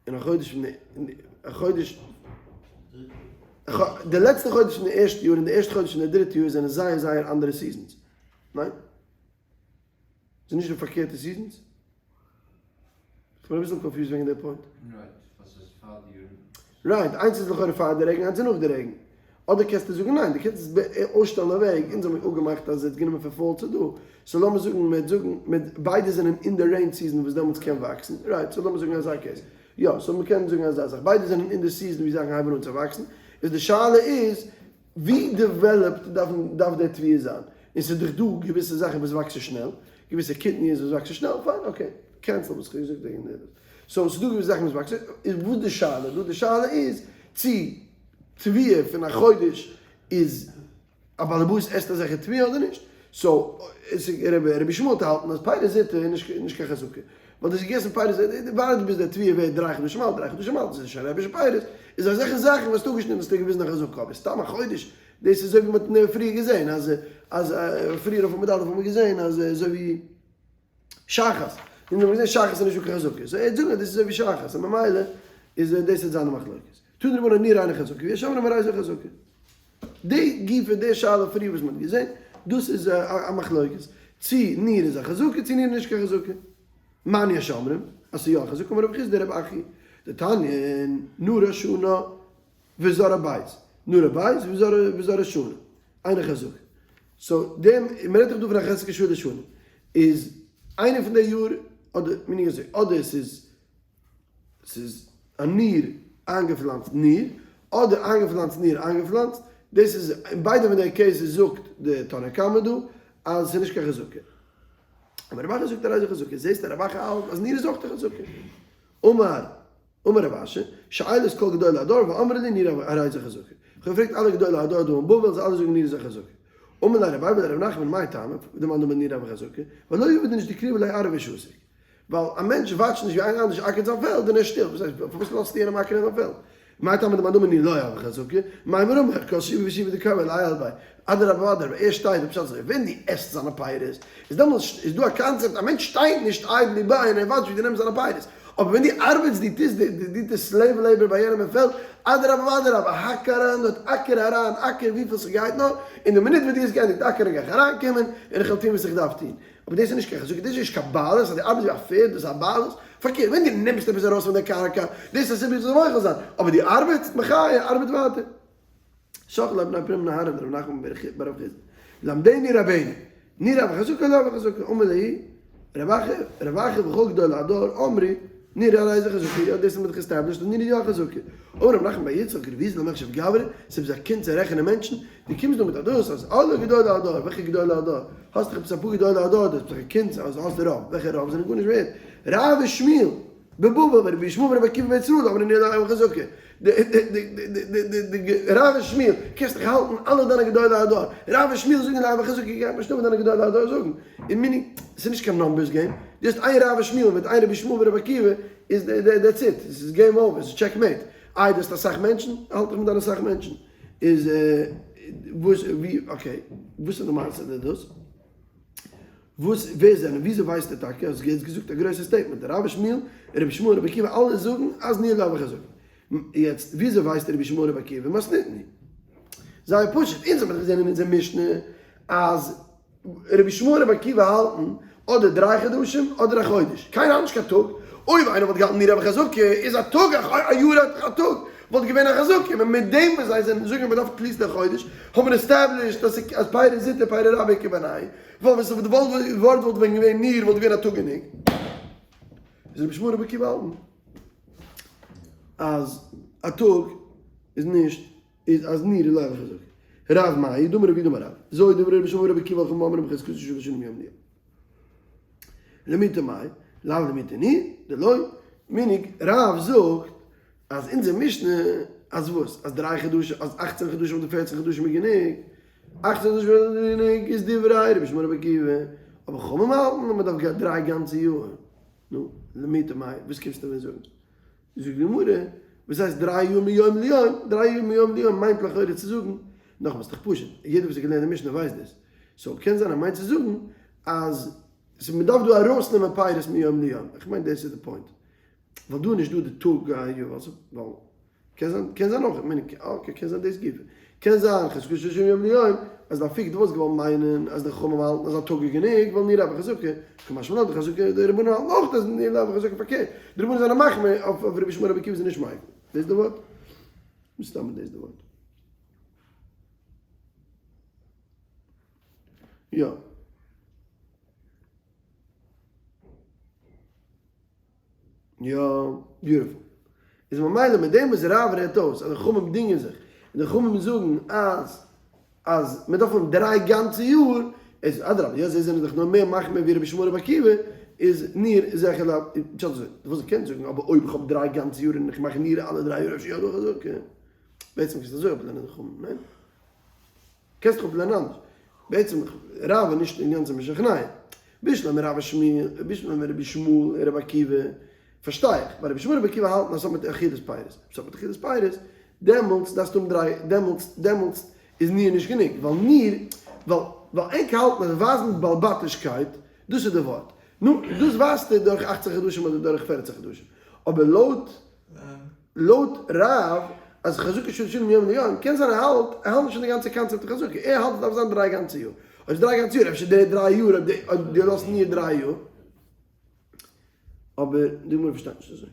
און א חודש פון די א חודש די לעצטע חודש פון די ערשטע יאר און די ערשטע חודש פון די דריטע יאר זענען זייער זייער אנדערע seasons, ניין? ס'איז נישט די פארקערטע seasons? כ'בין אביסל confused וועגן די point. Right, איינס איז לכאורה פאר די רעגן, איינס איז נאך די רעגן. אדער קענסטו זאגן ניין, דו קענסט עס אויסשטעלן א וועג, אונז האבן אפגעמאכט אז עס האט גענומען פון fall צו דא, so לאמיר זאגן מ'וועט זאגן מ'וועט ביידע זענען אין די rain season וואס דעמאלטס קען וואקסן, right, so לאמיר זאגן אזא case, יא, so מ'קען זאגן אזא זאך, ביידע זענען אין די season ווי זאכן הייבן אן צו וואקסן, איז די שאלה איז ווי developed דארף דער תבואה זיין? און ס'איז דאך דא געוויסע זאכן וואס וואקסן שנעל, געוויסע קטניות וואס וואקסן שנעל, פיין okay, cancel וואס כ'האב געזאגט וועגן דעם. So ס'איז דא געוויסע זאכן וואס וואקסן, איז וואס די שאלה דא? די שאלה איז צו תבואה פון א חודש איז א באלעבאס עסט אזעלכע תבואה אדער נישט? So רבי ישמעאל האט געהאלטן אז פירות זוטא איז נישט קיין חזקה, ווייל דאס איז געגעסן פירות זוטא, ווארט ביז דער תבואה ווערט דריי חדשים אלט, דריי חדשים אלט איז עס שוין רעבישע פירות, איז אזעלכע זאכן וואס האסטו אפגעשניטן האסטו געוויזן א חזקה, אבער סתם א חודש, דאס איז אזוי ווי מען האט פריער געזען אז אז פריער אויף עמוד א' האט מען געזען אז אזוי ווי שחת. אונז האבן געזען שחת איז נישט דא קיין חזקה, סאו ער וועט זאגן אז דאס איז אזוי ווי שחת, און ממילא איז דאס וועט זיין די מחלוקת. תנו רבנן נירה אינה חזקה, ויש אומרים הרי זו חזקה. די גופא די שאלה פריער וואס מען האט געזען, דאס איז א מחלוקת, צי ניר איז א חזקה צי ניר איז נישט קיין חזקה. מאן יש אומרים אז ס'איז יא א חזקה אמר רב חסדא רב אחי דתניא נרה שנה וזרעה בית, נרה בית וזרעה שנה, אינה חזקה. סאו דעם, מ'רעדט דאך דא פון א חזקה שוה לשנה, איז איינע פון די יאר, אדער מיני אזוי, אדער ס'איז ס'איז א ניר איינגעפלאנצט ניר, אדער איינגעפלאנצט ניר איינגעפלאנצט, דאס איז אין ביידע פון די cases זאגט די תנא קמא דא אז ס'איז נישט קיין חזקה. אבער רב אחא זאגט הרי זו חזקה, זעסט אז רב אחא האלט אז ניר איז אויך א חזקה. אמר אמר רב אשי, שאלתי את כל גדולי הדור ואמרו לי ניר הרי זו חזקה. איך האב געפרעגט אלע גדולי הדור דא אין בבל, זיי אלע זאגן ניר איז א חזקה. אמר ליה רב אייבו לרב נחמן מאי טעמא, דמאן דאמר ניר הוי חזקה, ווייל לא עביד איניש דקריב עליה ארעא ושתיק. ווייל א מענטש וואטשט נישט ווי איינער אנדערש אקערט זיין פעלד און ער איז שטיל, וואס הייסט פארוואס לאזטו יענעם אקערן זיין פעלד? מאי טעמא דמאן דאמר ניר לא הוי חזקה, מימר אמר כל שיבא ושיבא דקריב עליה עייל ביה, אדרבה ואדרבה ער שטייט בפשט אזוי, ווען דו עסט זיינע פירות איז דעמאלטס איז דא א קאנצעפט א מענטש שטייט נישט idly by און ער וואטשט ווי דו נעמסט זיינע פירות, אבער ווען דו ארבעטסט דו טוסט דו טוסט slave labor ביי יענעם אין פעלד, אדרבה ואדרבה האק אריין דארט אקער אריין אקער וויפיל ס'גייט נאר, און די מינוט וואס דו האסט געענדיגט אקערן גיי איך אריינקומען און איך וועל טון וואס איך דארף טון. אבער דאס איז נישט קיין חזקה, דאס איז נישט קיין בעלות, אז דו ארבעטסט ווי א פערד, דאס איז א בעלות. פארקערט, ווען דו נעמסט עפעס ארויס פון די קרקע, דאס איז א סיבה איך זאל מוחל זיין, אבער דו ארבעטסט, מחיה, ארבעט ווייטער. שכבו ליה בני פרימא נהרא דרב נחמן בר רב חסדא, למדני רבינו, ניר הוי חזקה לא הוי חזקה, אמר להו, רב אחא, רב אחא וכל גדולי הדור אמרי, ניר הרי זו חזקה, יא דאס האט מען דאך עסטעבלישט אז ניר איז יא א חזקה. אמר רב נחמן בר יצחק, רבותא לא מיחשב גברא, ס'איז א קונץ צו רעכענען מענטשן, דו קומסט דא מיט א דאס אז אלע גדולי הדור, וועלכע גדולי הדור? האסט דאך עפעס אפאר גדולי הדור, דאס איז דאך א קונץ אז האסט רוב, וועלכע רוב זענען גארנישט ווערד? רב ושמואל בבבל ורבי ישמעאל ורבי עקיבא בארץ ישראל אמרו ניר לא הוי חזקה, די רב ושמואל, קענסט דיך האלטן אלע דיינע גדולי הדור, רב ושמואל זאגן לא הוי חזקה, גייט נישט אן וואס דיינע גדולי הדור זאגן, און מיני, ס'איז נישט קיין numbers game, דו האסט איין רב ושמואל מיט איין רבי ישמעאל ורבי עקיבא, איז that's it, ס'איז game over, ס'איז checkmate, איי דו האסט אסאך מענטשן, האלט דיך מיט דיינע אסאך מענטשן. איז וואס ווי okay וואס איז די מעשה די דאס וואס ווער זענען וויאזוי ווייסט ער טאקע האסט יעצט געזאגט א גרויסע statement רב ושמואל רבי ישמעאל רבי עקיבא אלע זאגן אז ניר לא הוי חזקה יעצט וויאזוי ווייסט רבי ישמעאל רבי עקיבא מתניתין זייער פשוט אונז האבן דאך געזען אין אונזער משנה אז רבי ישמעאל און רבי עקיבא האלטן אדער דריי חדשים אדער א חודש, קיינער האלט נישט קיין טאג, אויב איינער וואלט געהאלטן ניר הוי חזקה איז א טאג א יאר א טאג וואלט געווען א חזקה, און מיט דעם וואס זיי זענען זאגן אז מען דארף at least א חודש האט מען established אז אז פירי זוטא פירי רבא איכא בינייהו, ווייל ווען ס'וואלט ווארט וואלט ווען געווען ניר וואלט געווען א טאג גענוג. איז רבי ישמעאל און רבי עקיבא האלטן אז א טאג איז נישט. איז אז ניר לא הוי חזקה. רב מאי דאמר רבי דאמר רב. זו דברי רבי שמעון רבי עקיבא וחכמים אומרים בחזקתו של שנים יום ליום. למעוטי מאי, לאו למעוטי ניר, דלא מיניג רב זאגט אז אונזער משנה אז וואס? אז דריי חדשים אז אכצען חדשים אדער פערצען חדשים איז גענוג? אכצען חדשים איז גענוג איז דברי רבי ישמעאל רבי עקיבא, אבער חכמים האלטן אז מען דארף דריי גאנצע יאר. נו, למעוטי מאי, וואס קומסטו מיר זאגן? זאגט די גמרא, וואס הייסט דריי יאר מיום ליום? דריי יאר מיום ליום מיינט לכאורה צו זאגן, נאכאמאל ס'דאך פשוט, יעדער וואס האט געלערנט די משנה ווייסט דאס, so קען זיין ער מיינט צו זאגן אז מ'דארף דא ארויסנעמען פירות מיום ליום, איך מיין דאס איז די point, ווייל דא איז נישט דא די טאג א יאר, ווייל קען זיין, קען זיין אויך, כ'מיין, okay, קען זיין דאס גופא. קען זיין, חזקתו של יום ליום, אז לאפוקי דו וואלסט געוואלט מיינען אז די חכמים האלטן אז א טאג איז גענוג, ווייל ניר הוי חזקה, קא משמע לן די חזקה, די רבנן האלטן אויך אז ניר הוי חזקה, פארקערט, די רבנן זענען מחמיר אויף רבי ישמעאל רבי עקיבא איז נישט מיקל. דאס איז די ווארט? מסתמא דאס איז די ווארט. יא. יא, beautiful. איז ממילא מיט דעם וואס רב רעדט אויס אז די חכמים דינגען זיך, און די חכמים זאגן אז אז מען דארף האבן דריי גאנצע יאר, איז אדרבה, יא זיי זענען דאך נאר מער מחמיר ווי רבי ישמעאל רבי עקיבא, איז ניר זיכער לאו, פשט אזוי, דו וואלסט געקענט זאגן אבער אויב איך האב דריי גאנצע יאר און איך מאך ניר אלע דריי יאר אפשר יא דא חזקה. בעצם קענסטו אזוי אפלערנען די חכמים, ניין? קענסט דאך אפלערנען אנדערש. בעצם רב איז נישט אינגאנצן משכנע. בשלמא רב ושמואל, בשלמא רבי ישמעאל און רבי עקיבא, פארשטיי איך, ווייל רבי ישמעאל און רבי עקיבא האלטן אז ס'האט מיט אכילת פירות. אויב ס'האט מיט אכילת פירות, דעמאלטס דארפסטו האבן דריי, דעמאלטס, דעמאלטס איז ניר נישט גענוג, ווייל ניר, ווייל, ווייל ענק האלטן אז ווייזן בעל בתישקייט, דאס איז די ווארט. נו, דאס ווייזט ער דורך אכצען חדשים אדער דורך פערצען חדשים. אבער לויט לויט רב אז חזקה שלש שנים מיום ליום, קען זיין ער האלט, ער האלט נישט פון די גאנצע קאנצעפט פון חזקה, ער האלט עס דארף זיין דריי גאנצע יאר. אויב איז דריי גאנצע יאר, אפשר די דריי יאר אויב די אויב די לאזט מיר דריי יאר. אבער די גמרא פארשטייט נישט אזוי.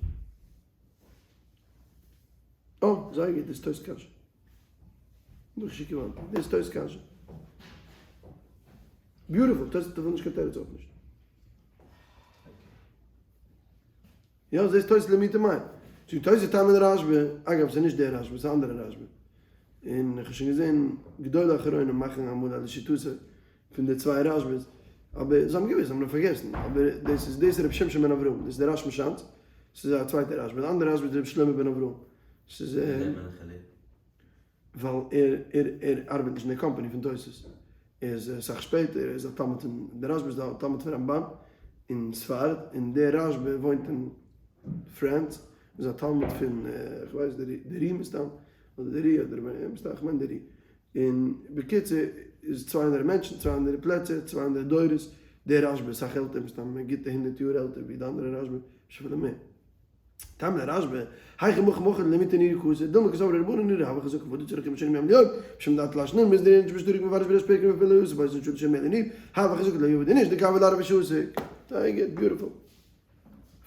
אה, זייער גוט, דאס איז תוס' קשיא. דאך שיק געוואנט, דאס איז תוס' קשיא. beautiful, תוס' האט אפילו נישט קיין תירוץ אויך נישט. יא, זעסט תוס' למעוטי מאי. זאגט תוס' טעמא דרשב"א, אגב ס'איז נישט דער רשב"א, ס'איז א אנדערע רשב"א. און איך האב שוין געזען גדולי אחרונים מאכן אמאל א לשיטתו פון די צוויי רשב"א'ס, אבער זיי האבן געוואוסט, זיי האבן נאר פארגעסן, אבער דאס איז דאס איז רבי שמשון בן אברהם, דאס איז דער רש משאנץ, ס'איז א צווייטער רשב"א, די אנדערע רשב"א איז רבי שלמה בן אברהם, ס'איז. ווי זעט מען די חילוק? ווייל ער ער ער ארבעט נישט אין די קאמפאני פון תוס', ער איז אסאך שפעטער, ער איז א תלמיד פון, דער רשב"א איז א תלמיד פון רמב"ן אין ספרד, און דער רשב"א וואוינט אין France, איז א תלמיד פון, כ'ווייס די רי מסתם, אדער די רי אדער מסתם, כ'מיין די רי. און בקיצור איז צוויי אנדערע מענטשן, צוויי אנדערע פלעצער, צוויי אנדערע דורות, דער רשב"א איז אסאך עלטער, מסתם א גוטע הונדערט יאר עלטער ווי די אנדערע רשב"א, אפשר אפילו מער. טעם לרשב"א, היכי מכי מכי למטה נירא כסא, דילמא קסבר רבנן נירא הוה חזקה והא דצריך כמשנים מיום ליום, משום דעת לשנין מז דרינש בשטריק מפרש בריש פרק ואפילו יוסף בית נשא שם אלא ניב, הוה חזקה לא יעבוד איניש דקאי ולערב ושותק. זייער גוט, beautiful.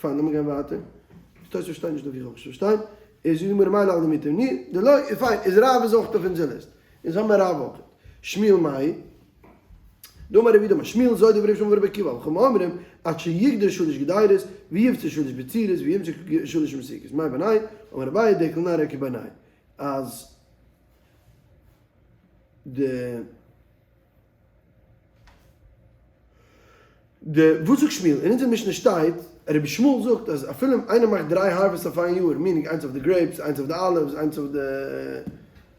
פיין לאמיר גיין ווייטער. תוס' פארשטייט נישט דא ווי איך האב נישט פארשטיין. איז זאגט די גמרא מאי לאו למעוטי נירא, דלא, פיין, איז רב איז אויך אויף אונזער ליסט. אונז האבן רב אויך. שמואל מאי? דאמר רב יהודה אמר שמואל זו דברי רבי שמעון ורבי עקיבא וחכמים אומרים עד שיגדור שלש גדירות ויבצור שלש בצירות וימשוך שלש מסיקות מאי בינייהו אמר אביי דקל נריה כבינייהו אז די די וואס זאגט שמואל? אין אונזער משנה שטייט, רבי ישמעאל זאגט אז אפילו איינער מאכט דריי harvests אויף איין יאר, meaning איינס אויף די grapes, איינס אויף די olives, איינס אויף די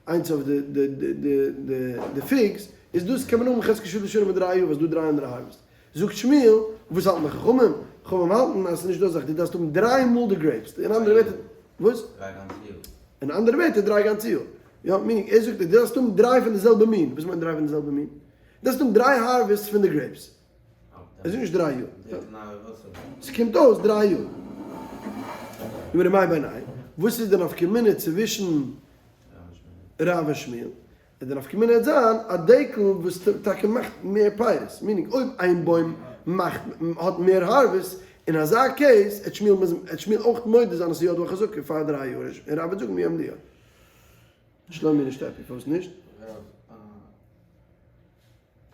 איינס אויף די די די די די די figs, איז דאס קען מען האבן חזקת שלש שנים מיט דריי יאר ווייל ס'איז דא דריי אנדערע harvests. זאגט שמואל, וואס האלטן די חכמים? חכמים האלטן אז ס'איז נישט דא אזא זאך, דו דארפסט האבן דריי מאל די grapes, אין אנדערע ווערטער, וואס? דריי גאנצע יאר. אין אנדערע ווערטער דריי גאנצע יאר. יא, meaning ער זאגט אז דו דארפסט האבן דריי פון די זעלבע מין, וואס מיינט דריי פון די זעלבע מין? דארפסט האבן דריי harvests פון די grapes. עס איז נישט דריי יאר. ס'קומט אויס דריי יאר. גמרא מאי בינייהו, וואס איז די נפקא מינה צווישן רב און שמואל? וועט די נפקא מינה וועט זיין א דקל וואס טאקע מאכט מער פירות, meaning אויב איין בוים מאכט האט מער harvest, אין אזא case וועט שמואל מוזן וועט שמואל אויך מודה זיין אז ס'איז יא דא א חזקה פאר דריי יאר, און רב וועט זאגן מיום ליום. שלומי נישט happy, פארוואס נישט?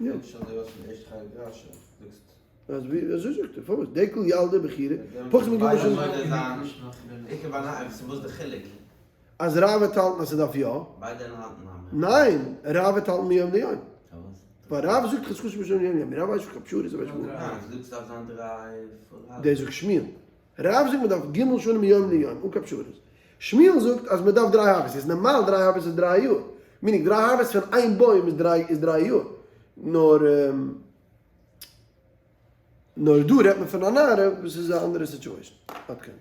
יא. אזוי זאגט ער, פארוואס? דקל ילדה בכירה, פחות מג' שנים. אז רב וועט האלטן אז ס'דארף יא. ניין, רב וועט האלטן מיום ליום. ווייל רב זאגט חזקה משום יום ליום, רב ווייסט נישט קיין פשרות אבער שמואל. דער זאגט שמואל. רב זאגט מ'דארף ג' שנים מיום ליום, אן קיין פשרות. שמואל זאגט אז מ'דארף דריי harvests, איז נארמאל דריי harvests איז דריי יאר. meaning דריי harvests פון איין בוים איז דריי איז דריי יאר. נאר נאר דא רעדט מען פון א נערה וואס איז א אנדערע situation. עד כאן.